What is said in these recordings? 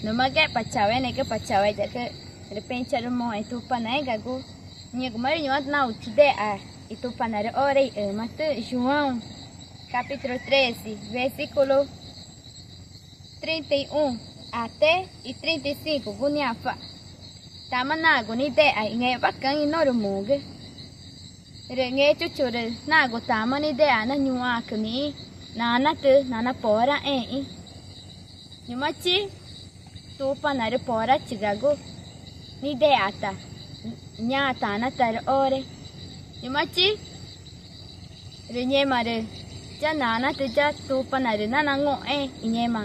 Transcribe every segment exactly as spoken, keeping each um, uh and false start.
Nuxmaxẽ, Pa Chaueneẽgü, Pa Chaueyaxgü, rü pexü̃ charümoxẽ i Tupanaégagu. Ngẽxguma rü ñu̱xma nagu chidexa i Tupanaãrü ore i ümatü, João, capítulo treze, versículo trinta y un até i trinta y cinco, guxü̃́ niacua̱x. Tamaã nagu nidexa i ngexwacaxü̃xü̃ i norü mugü. Rü Ngechuchu rü nagu tamaã nidexa na ñuxãcü nixĩ i Nanatü nanaporaxẽẽxü̃. Ñu̱xmachi Tupanaãrü porachigagu nidexa ta i ñaã Tanatüaãrü ore. Ñu̱xmachi rü ngẽma rü ya Nanatü ya Tupana rü nanango̱xẽẽ i ngẽma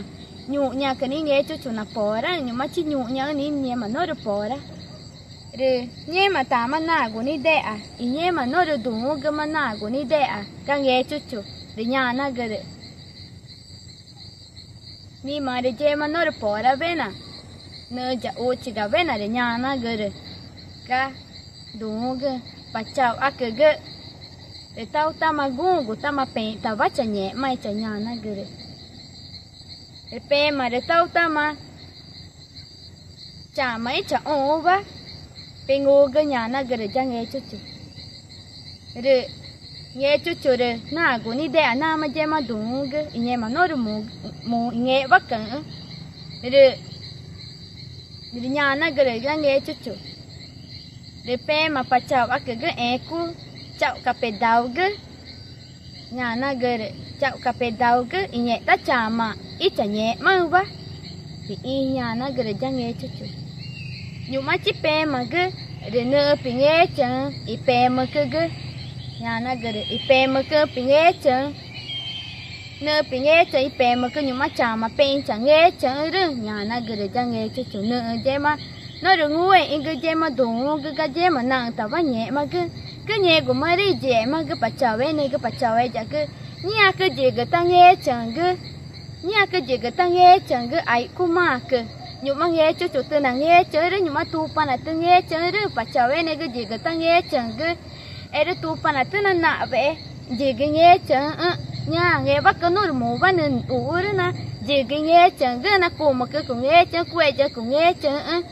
ñuxãcü nixĩ i Ngechuchu naporaxü̃. Ñu̱xmachi ñuxãxü̃ nixĩ i ngẽma norü pora. Rü ngẽma tamaã nagu nidexa i ngẽma norü duü̃xü̃gümaã nagu nidexa ga Ngechuchu, rü ñanagürü: Nixĩ marü yema norü porawena, nüxü̃ yaxuchigawena, rü ñanagürü ga duü̃xü̃güxü̃: Pa Chauxacügü, rü tãũtáma guxü̃gutama pexü̃tawa changẽxmaẽcha, ñanagürü. Rü pema rü tãũtáma chama íchaxũxü̃wa pengugü, ñanagürü ya Ngechuchu. Rü Ngechuchu rü nagu nidexa namaã yema duü̃xü̃gü i ngẽma norü mu, mu i ngexwacaxü̃xü̃. Rü, rü ñanagürü ya Ngechuchu: Rü pema Pa Chauxacügü, ẽcü chauxca̱x pedaugü, ñanagürü, chauxca̱x pedaugü i ngextá chama íchangẽxmaxü̃wa pixĩ, ñanagürü ya Ngechuchu. Ñu̱xmachi pemagü rü nüxü̃ pingechaü̃ i pemücügü, ñanagürü, i pemücüxü̃ pingechaü̃. Nüxü̃ pingechaü̃ i pemücü ñu̱xma chama pexü̃ changechaü̃xü̃rüxü̃, ñanagürü ya Ngechuchu. Nüxü̃ yema norü ngúexü̃gü, yema duü̃xü̃gü ga yema naxü̃tawa ngẽxmagüxü̃. Rü ngẽxgumarü yixemagü, Pa Chaueneẽgü, Pa Chaueyaxgü, ñaãcü yigü tangechaü̃gü, ñaãcü yigü tangechaü̃gü aixcumaãcü. Ñu̱xma Ngechuchu tüxü̃ nangechaü̃xü̃rüxü̃, ñu̱xma Tupana tüxü̃ ngechaü̃xü̃rüxü̃, Pa Chaueneẽgü, yigü tangechaü̃gü. Erü Tupana tüxü̃ nanaxwa̱xe yigü i ngechaü̃xü̃. Ñaã ngexwacaxü̃ norü muwa nüxü̃ nixuxü̃rüxü̃ na yigü i ngechaü̃güxü̃, na cumücü cungechaü̃xü̃, cueyaxü̃ cungechaü̃xü̃.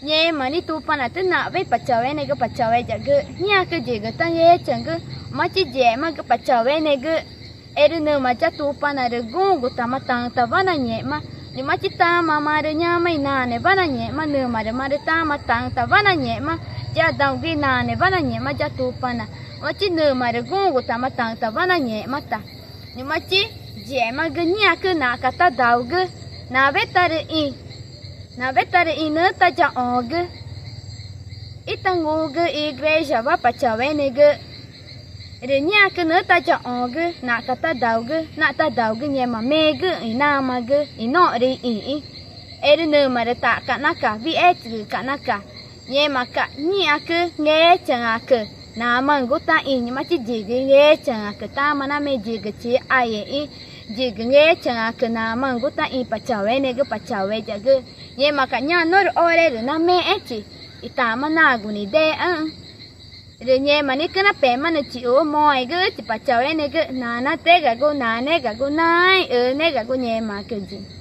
Ngẽma nixĩ Tupana tüxü̃ naxwa̱xe i Pa Chaueneẽgü, Pa Chaueyaxgü, ñaãcü yigü tangechaü̃gü. Ñu̱xmachi yixemagü, Pa Chaueneẽgü, erü nüma ya Tupana rü guxü̃gutama taxü̃tawa nangẽxma. Ñu̱xmachi tama marü ñoma i naãnewa nangẽxma, nüma rü marü tama taxü̃tawa nangẽxma. Ya daxũgu i naãnewa nangẽxma ya Tupana. Ñu̱xmachi nüma rü guxü̃gutama taxü̃tawa nangẽxma ta. Ñu̱xmachi yixemagü ñaãcü naxca̱x tadaugü, nawe tarüxĩ, nawe tarüxĩ nüxü̃́ tayaxõgü ítangugü i igrejawa, Pa Chaueneẽgü. Rü ñaãcü nüxü̃́ tayaxõgü naxca̱x tadaugü, na tadaugü ngẽma megüxü̃ i namagü i norü ixĩxü̃. Erü nüma rü taxca̱x naca, wüxichigüca̱x naca. Ngẽmaca̱x ñaãcü ngechaü̃ãcü namaxü̃gu taxĩ. Ñu̱xmachi yigü i ngechaü̃ãcü, tama name yigü chixaiexü̃, yigü ngechaü̃ãcü namaxü̃gu taxĩ, Pa Chaueneẽgü, Pa Chaueyaxgü. Ngẽmaca̱x ñaã norü ore rü namexẽchi i tama nagu nidexaxü̃. Rü ngẽma nixĩ cüna pemaã nüxü̃ chixuxü̃ moxẽgüxüchi, Pa Chaueneẽgü, Nanatüégagu, Naneégagu, Naãẽ i Üüneégagu, ngẽmaãcü yiĩ.